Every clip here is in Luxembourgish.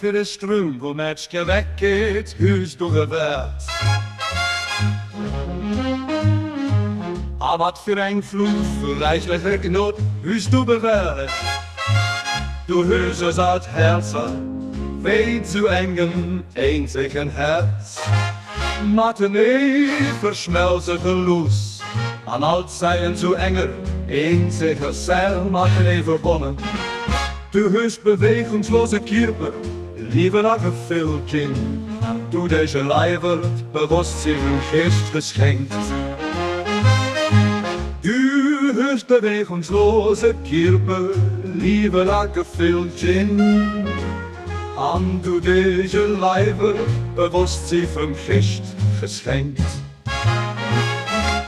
Fir e Strüm wo Mätschke weggeet, hues du gewäert. A wat fir eng Flut vu räichlecher Gnod hues du bewäert! Du hues eis all d'Häerzer wéi zu engem eenzegen Häerz matenee verschmelze gelooss an all d'Zellen zu enger eenzeger Zell matenee verbonnen. Du hues bewegungslose Kierper Liewen a Gefill ginn, du dege Leiwer Bewosstsinn und Geescht geschenkt. Du hues bewegungslose Kierper Liewen a Gefill ginn, an du dege Leiwer Bewosstsinn vum Geescht geschenkt.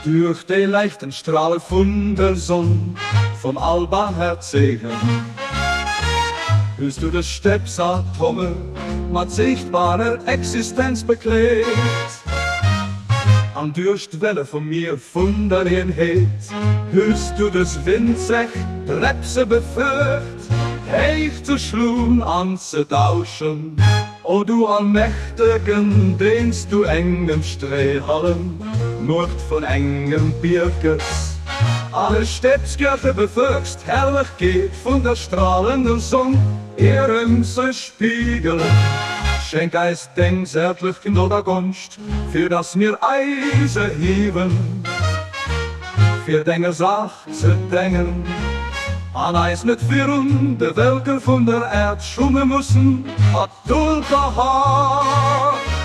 Duerch déi leichten Strale vun der Sonn vom allbarmherzegen hues du de Stëbsatome mat sichtbarer Existenz bekleet, an duerch d'Welle vum Mier vun der Eenheet hues du des winzeg Drepse befëhrt, héich ze schloen an ze dauschen. O du Allmächtegen, deens du engem Stréihallem d'Muecht vun engem Bier gëss, alle Stëbskirche bevölkerst, d'Herrlechkeet vun der strahlenden Sonn erëm ze spigelen, schenk eis deng zärtlech Gnod a Gonscht, fir dass mir eis erhiewen, fir denger Saach ze dengen an eis net virun de Völker vun der Erd schumme mussen, hat Dulter Hand.